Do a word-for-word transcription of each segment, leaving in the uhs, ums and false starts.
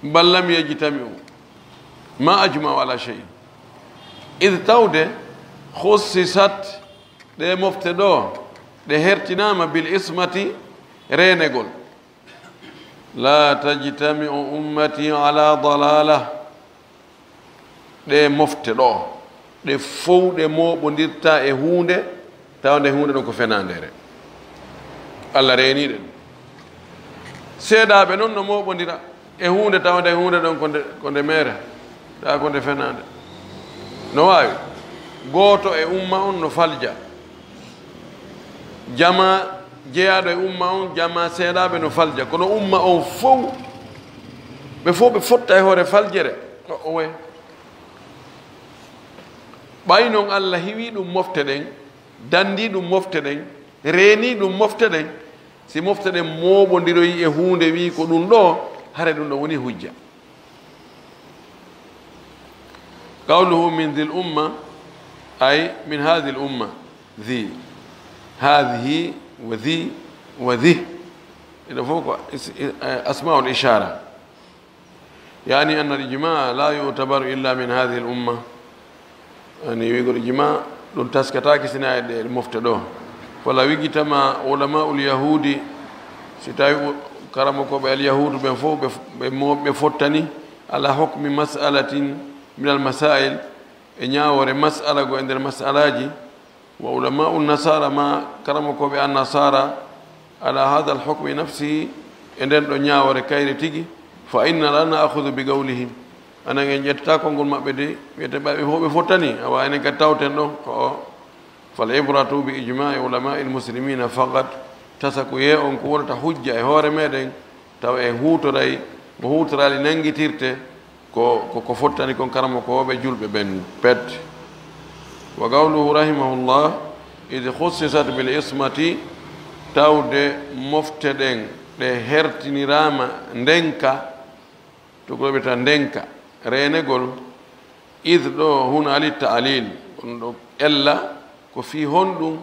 بل لم يجتمعوا ما أجمعوا على شيء. إذ tawde khussisat ɗe mofte ɗo ɗe hertinaama bil ismati reenegol. لا تجتمع أمتي على ضلالة. Ɗe mofte ɗo ɗe fow ɗe mooɓondirta e huunde tawa nde huunde ɗon ko fenaandere. Allah reeniɗen. Seeɗaaɓe noon no mooɓondira e huunde tawa nde huunde ɗon ko nde ko nde meere, tawa ko nde fenaande. No waawi gooto e umma on no falja, jama jeyaaɗo e umma on, jama seeɗaaɓe no falja, kono umma on fow ɓe fow ɓe fotta e hoore faljere. O owe ɓay noon Allah hiwi ɗum mofte ɗen, danndi ɗum mofte ɗen, reeni ɗum mofte ɗen. Si mofte ɗen mooɓondiroyi e huunde wi ko ɗum ɗo, hare ɗum ɗo woni hujja. قوله من ذي الأمة أي من هذه الأمة. ذي هذه وذي وذه. Ina fof ko is- i- eh, asmaul ishara. يعني أن الإجماع لا يعتبر إلا من هذه الأمة. Ani wigol ijma ɗum taskataaki sina e ɗe mofte ɗo. Fala wigitama ulamaul yahudi, si tawi u- karamokoɓe al yahudu ɓen fof ɓe f- ɓe mo- ɓe fottani ala hukmi mas'alatin min al masail, e ñaawore mas'ala go e nder mas'alaji. Wa ulama'u nasara ma karamokoɓe an nasara ala hadha al hukmi nafsihi, e nden ɗo ñaawore kayre tigi. Fa inna la na'khudhu bi qawlihim, anan en ƴettata konngol maɓɓe de wiyete ɓaɓe fof ɓe fottani, awa enen kadi tawten ɗo o. Fal ibratu bi ijma'i ulama'i al muslimina faqat. Tasa ko yee on ko wonata hujja e hoore meɗen tawa en huutoray mo huutoraali nanngitirte ko ko ko fottani kon karamokooɓe julɓe ɓen pet. Wa qawluhu rahimahullah, id khussisat bil ismati, tawde mofte ɗen ɗe hertiniraama ndenka, to ko wiyata ndenka reenegol. Id ɗo huna ali ta'lil, on ɗo ella ko fii honɗum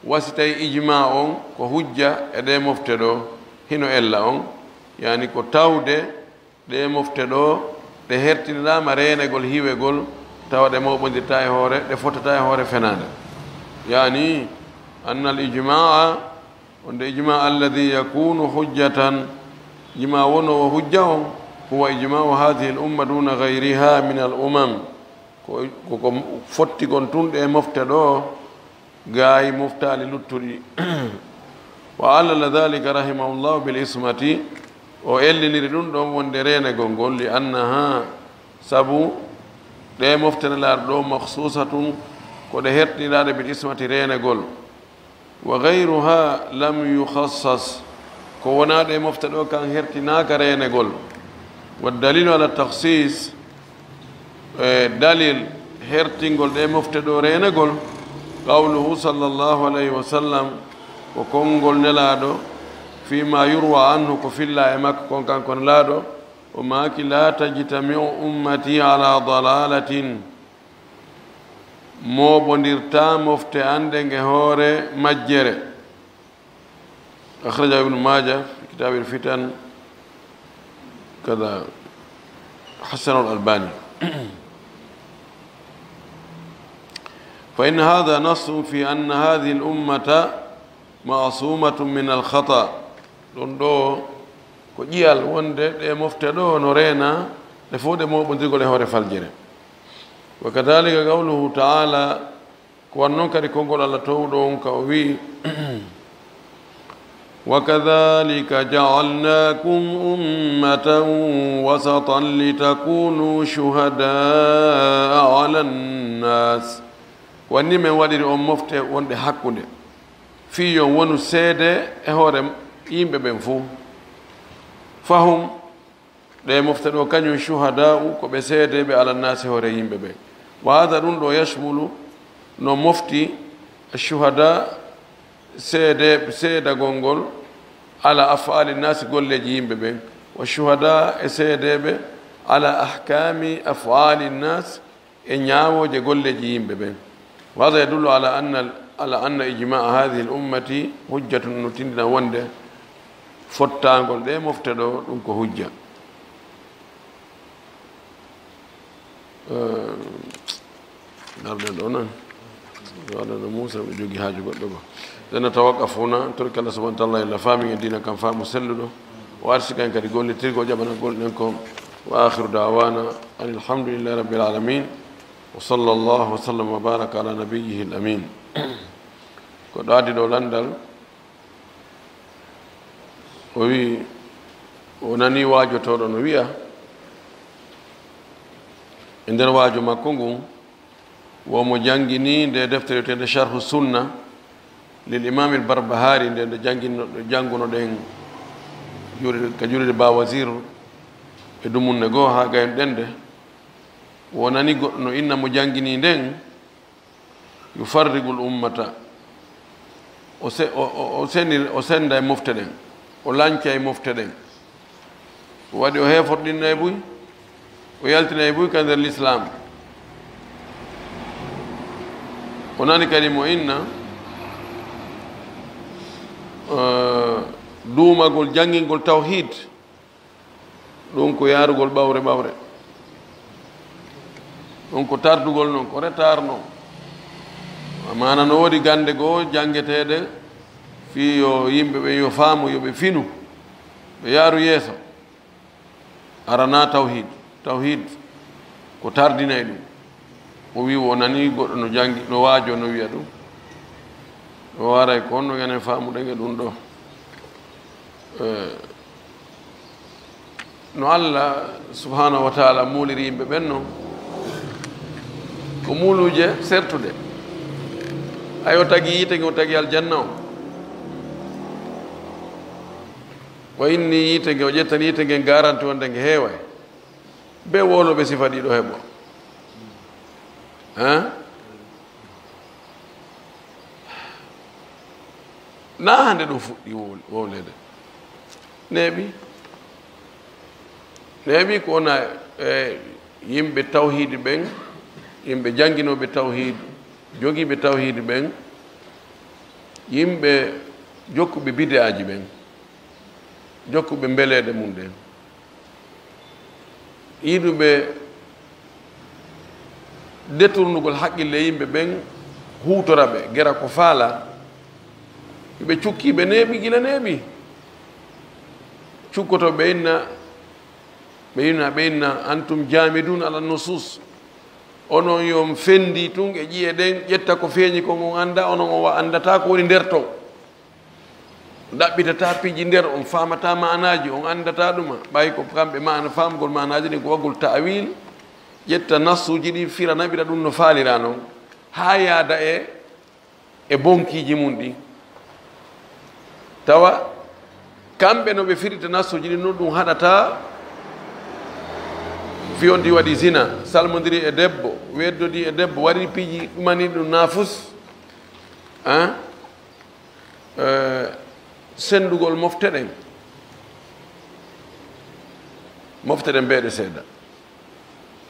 wasi tawi ijma on ko hujja e ɗe mofte ɗo. Hino ella on yani ko tawde ɗe mofte ɗo ɗe hertiniraama reenegol hiwegol tawa ɗe mooɓondirta e hoore ɗe fottata e hoore fenaande. Yani anna al ijmaa, wonde ijma alladhi yakunu hujjatan, ijma wonowo hujja on, huwa ijmau hadhihi al umma duna ghayriha min al umam, ko ko ko fotti kon tun ɗe mofte ɗo. Gaay moftaali luttuɗi. Wa allala dhalika rahimahullahu bil ismati, o elliniri ɗum ɗon wonde reenegol ngol, li annaha, sabu ɗe mofte Nelaaɗo ɗo, makhsusatun, ko ɗe hertiniraaɗe bil ismati reenegol. Wa ghayruha lam yukhassas, ko wonaa ɗe mofte ɗo kan hertinaaka reenegol. Wa dalilu ala takhsis, e dalil hertingol ɗe mofte ɗo reenegol, qawluhu sallallahu alayhi wa sallam, ko konngol Nelaaɗo, fima yurwa anhu, ko filla e makko kon kanko Nelaaɗo, o maaki, la tajtamiu ummati ala dalalatin, mooɓondirta mofte an ɗen e hoore majjere. Akhrajahu Ibnu Maaja fi kitaabil fitan, kada hassanahu al-Albani. Fa inna hadha nassun fi anna hadhihi al-ummata ma'sumatun min al-khata. Ɗum ɗo ko ƴiyal wonde ɗe mofte ɗo no reena, ɗe fof ɗe mooɓondirgol e hoore faljere. Wa kadhalika qawluhu ta'ala, ko wan noon kadi konngol Allah toowɗo on ka o wi'i, wa kadhalika ja'alnakum ummatan wasatan litakunu shuhada'a 'alan nas. Ko wanni men waɗiri on mofte wonɗe hakkunde, fii yo on wonu seede e hoore yimɓe ɓen fof. Fahum, ɗe mofte ɗo kañum shuhada'u ko ɓe seedeeɓe ala nnaasi hoore yimɓe ɓen. Wa hada, ɗum ɗo, yashmulu, no mofti shuhada, seede seedagol ngol, ala af'ali nnaasi, golleeji yimɓe ɓen, wa shuhada, e seedeeɓe, ala ahkami af'ali nnaas, e ñaawooje golleeji yimɓe ɓen. Wa hada yadullu ala anna ala anna ijmaa hadihi al ummati hujjatun, no tindina wonde fottaangol ɗe mofte ɗo ɗum ko hujja. Eh, garɗen ɗo noon. Waɗano Muusa, ɓe jogii haaju goɗɗo goo. Nde no tawaqqafuna, torki Allah subhanahu wa taala, yalla faami en diina kan faamu selluɗo. O arsika en kadi gollitirgo, o jaɓana golle ɗen kon. Wa akhiru da'wana anil hamdulillahi rabbil alamin. Wa sallallahu wa sallam wa baraka ala nabiyyihi al amin. Ko ɗo addi ɗo lanndal, o wi'i, o nanii waajotooɗo no wi'a e nder waajo makko ngun, wo mo janngini nde deftere wi'eteende Sharhu Sunna lil Imaam al Barbahari, nde, nde janngino-, janngunoɗen juulirde, ka juulirde Ba Wazir e dumunne goo haa gaynɗen nde, wo nani goɗɗo no inna mo janngini nden, yufarriqul ummata, o se-, o, o, o senir-, o senda e mofte ɗen, o lanca e mofte ɗen. O waɗi o heeforɗinna e buy, o yaltina e buy ka nder Lislaam. O nani kadi mo inna, eh, duumagol janngingol tawhiid, ɗum ko yaarugol ɓawre ɓawre. Ɗum ko tardugol non, ko retard non. Amaana no woodi gannde goo janngeteeɗe fii yo yimɓe ɓen yo faamu, yo ɓe finu, ɓe yaaru yeeso. Aranaa tawhiid. Tawhiid ko tardinay ɗum. O wi'i o nanii goɗɗo no janngi, no waajoo, no wi'a ɗum. O waray ko honno enen faamuɗen e ɗum ɗoo. Eh, no Allah subhanahu wa taala muuliri yimɓe ɓen non, ko muuluuje sertuɗe. Ay, o tagi yiite nge, o tagi aljanna o. O inni yiite nge, o ƴettani yiite ngen garanti wonde nge heeway. Be wowlooɓe sifa ɗiɗo heɓo. Hein? Naa hannde ɗum fuɗɗi wow-, wowleede. Neeɓi. Neeɓi ko wona, e, yimɓe tawhiidi ɓen, yimɓe jannginooɓe tawhiid, jogiiɓe tawhiidi ɓen, yimɓe jokkuɓe bid'aaji ɓen, jokkuɓe mbeleeɗe mum ɗen. Yiɗuɓe deturnugol haqqille yimɓe ɓen, huutora ɓe, gera ko faalaa, ɓe cukki, ɓe neeɓi gila neeɓi. Cukkoto ɓe inna, ɓe inna, ɓe inna, "Antum jaamidun ala nusus." Onon yo on fendi tun e ƴi'e ɗen, ƴetta ko feeñi kon on annda, onon on wa-, anndataa ko woni nder ton. Ɗaɓɓitataa piiji nder, on faamataa maanaaji, on anndataa ɗuma. Ɓay ko kamɓe maana, faamugol maanaaji ɗin ko waggol ta'wil, ƴetta nassuuji ɗin, fira, naɓira ɗum no faaliraa non, haa yaada e, e bonkiiji mum ɗin. Tawa kamɓe no ɓe firita nassuuji ɗin non, ɗum haɗataa fii on tigi waɗi zina, salmondiri e debbo, weddodii e debbo, waɗi piiji ɗumani ɗum naafus, ah? Eh, senndugol mofte ɗen. Mofte ɗen mbeeɗe seeɗa.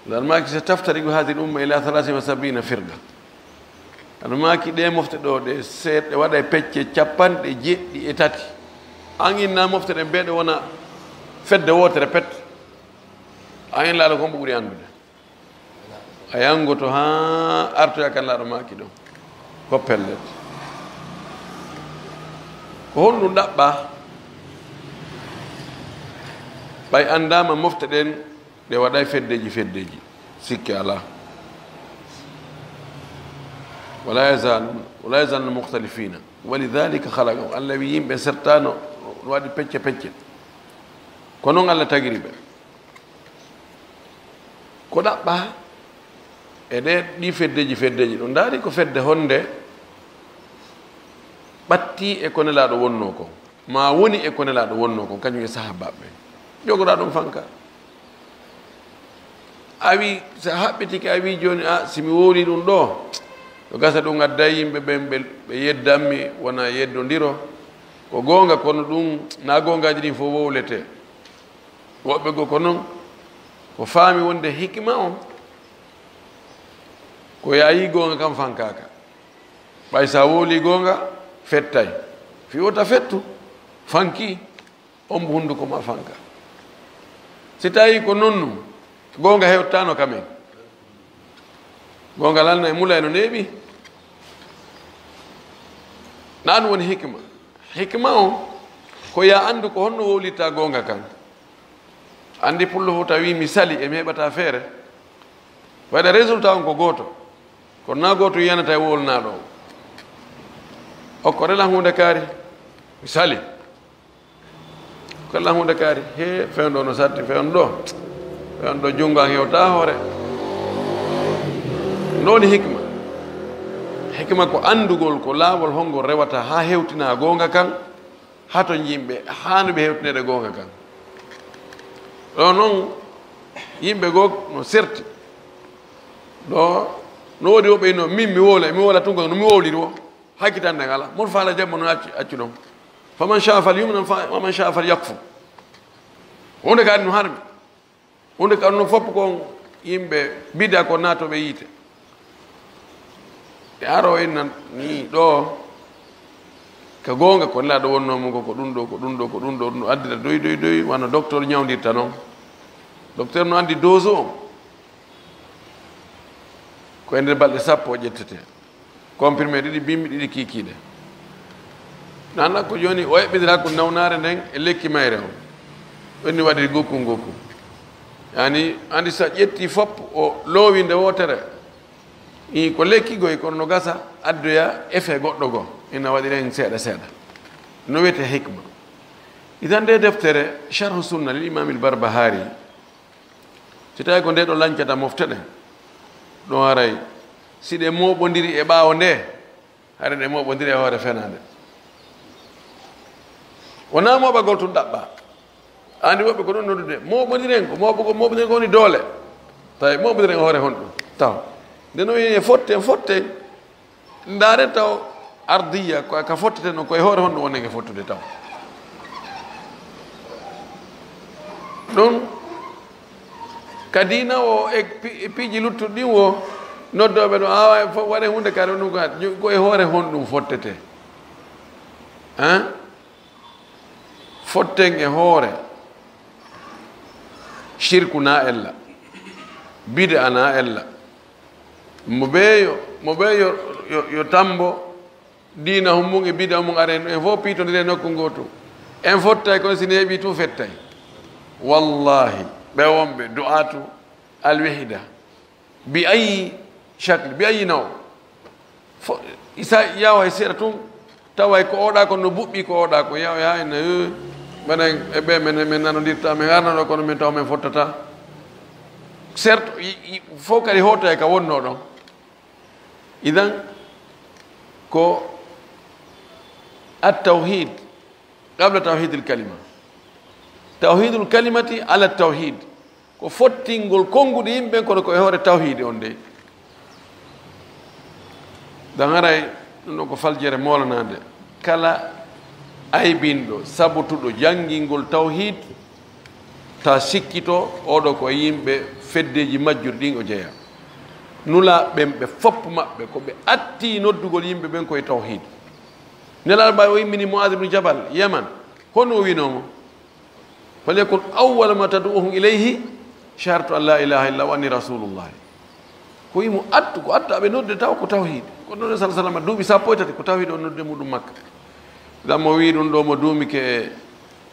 Laɗo maaki, "Sataftariqu hadhihi al-umma ila thalathin wa sab'ina firqa." Laɗo maaki, ɗe mofte ɗo, ɗe seeɗa, ɗe waɗa e pecce capanɗe jeɗɗi e tati. An inna mofte ɗen mbeeɗe wona fedde wootere pet. An in laaɗo kon ɓe ɓuri anndude. A yanngoto haa artoya kan laaɗo maaki ɗon. Ko pellet. Ko honɗum ɗaɓɓaa? Ɓay anndaama mofte ɗen, ɗe waɗay feddeeji, feddeeji. Sikke alaa. Wala yazalun, wala yazaluna mukhtalifina. Walidhalika khalaqahum. Allah wi yimɓe sertaano, no waɗi pecce pecce. Ko non Allah tagiri ɓe. Ko ɗaɓɓaa e ɗe, ɗi feddeeji, feddeeji, ɗum ndaari ko fedde honde ɓattii e ko Nelaaɗo wonnoo kon, maa woni e ko Nelaaɗo wonnoo kon, kañum e sahaabaaɓe ɓen. Jogoɗaa ɗum fanka. A wi, so a haɓɓitike, a wi jooni, "A, si mi wowlii ɗum ɗoo, ɗo gasa ɗum adday yimɓe ɓen, ɓe, ɓe yeddanmi, wona yeddondiro." Ko goonga, kono ɗum, naa goongaaji ɗin fof wowletee. Woɓɓe goo ko non, ko faami wonde hikma on, ko yaayi goonga kan fankaaka. Ɓay sa wowlii goonga, fettay. Fii wota fettu, fanki, ombu hunduko ma fanka. Si tawi ko non nun, goonga hewtano ka men. Goonga lanna e mula e no neeɓi. Ɗaan woni hikma. Hikma o, ko ya anndu ko honno wowlitta goonga kan. Anndi pullo fof tawi mi sali e mi heɓata feere. Waɗa résultat on ko gooto. Kono na gooto yiyanata e wowlnaaɗo o. Okko rela huunde kaari. Mi sali. Kala huunde kaari, he, fewndo no satti, fewndo. Fewndo junngo an hewta hoore. Ɗum woni hikma. Hikma ko anndugol ko laawol hongol rewata haa hewtina goonga kan, haa to yimɓe, haanduɓe hewtinede goonga kan. Ɗo noon, yimɓe goo no serti. Ɗo, no woodi woɓɓe ino, min mi wowla, mi wowla tun ko no mi wowliri o. Hakkitande ngal alaa. Mon faala jamma no accu, accu ɗon. Faman shaa fal yumnan fa-, waman shaa fal yakfur. Huunde ka no harmi. Huunde ka no fof ko yimɓe bida ko naatoɓe yiite. E aro en nan ni ɗo ka goonga ko Nelaaɗo wonnoo mo ko, ko ɗum ɗo, ko ɗum ɗo, ko ɗum ɗo, ɗum ɗo addira doy, doy, doy, wano docteur ñawndirta noon. Docteur no anndi dose o. Ko e nder balɗe sappo o ƴettete. Comprimé ɗiɗi bimbi, ɗiɗi kiikiiɗe. Nana ko jooni o eɓɓindira ko nawnaare nden e lekki mayre o. Ɓenni waɗi gokku ngokku. Yani, andi so a ƴetti fop o loowi nde wootere. I ko lekki goy kono no gasa addoya effet goɗɗo go. Ina waɗi ren seeɗa seeɗa. No wiyete hikma. Idan nde deftere Sharhu Sunna lil Imam il Barbahari. Si tawi ko nde ɗo lancata mofte ɗen, ɗum haray si ɗe mooɓondiri e ɓaawo nde, haray ɗe mooɓondiri e hoore fenaande. Wonaa mooɓagol tun ɗaɓɓa. Andi woɓɓe ko ɗum noddude mooɓondiren, ko mooɓugol mooɓondiren ko woni doole. Tawi mooɓondiren e hoore honɗum? Taw. Nde no wiye fotten, fotten. Ndaaren taw ardiya, ko ka fotteten noon, ko e hoore honɗum wonen e fottude taw? Ɗum ka diina o e pi-, e piiji luttuɗi ɗin wo, noddooɓe ɗo, awa, e fo-, waɗe huunde kare ɗum ka, ko e hoore honɗum fottete? Hein? Fotten e hoore. Shirku na ella. Bid'a na ella. Mo ɓe yo, mo ɓe yo, yo, yo tambo diina hum mum e bida mum, are en fof piitondire nokku ngootu. En fottay kono si neeɓi tun fettay. Wallahi, ɓe wonɓe du'atu alwihda. Bi ayi shakl, bi ayi naw. Fo-, isa yawa e seeɗa tun, tawa e ko oɗa kon no buɓɓi ko oɗa kon, yawa, yawa, ene, eh, menen e ɓe men, men nanondirta, men arnano kono men taw men fottata. Certes, i, i, fof kadi hoota e ka wonno ɗon. Idan, ko at-tawhid qabla tawhidil kalima. Tawhidul kalimati ala tawhid. Ko fottingol konnguɗi yimɓe ɓen, kono ko e hoore tawhidi on dey. Dan haray ɗum ɗon ko faljere moolanaande. Kala aybinɗo, sabotuɗo janngingol tawhid, ta sikkito, oɗo ko e yimɓe feddeeji majjuri ɗin o jeyaa. Nulaaɓe ɓen ɓe fof maɓɓe, ko ɓe atti noddugol yimɓe ɓen ko e tawhid. Nelaaɗo ɓay o immini Mu'adh ibn Jabal, Yaman. Hono o wiinoo mo? "Falyakun awwala ma tad'uhum ilayhi shahadatu an la ilaha illa wa anni rasulullah." Ko wii mo attu, ko attu aɓe nodde taw ko tawhid. Ko ɗon sallallahu alaihi wasallam duuɓi sappo e tati ko tawhid o nodde muɗum Makka. Dan mo wii ɗum ɗo mo duumike e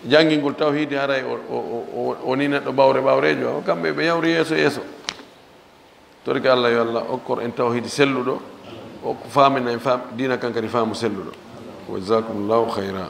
janngingol tawhid, haray o, o, o, o, o ni neɗɗo ɓawre ɓawreejo. O kamɓe ɓe yawri yeeso yeeso. Torki Allah yo Allah okkor en tawhid selluɗo. O faamina en faam-, diina kan kadi faamu selluɗo. Wa jazakumullahu khayra.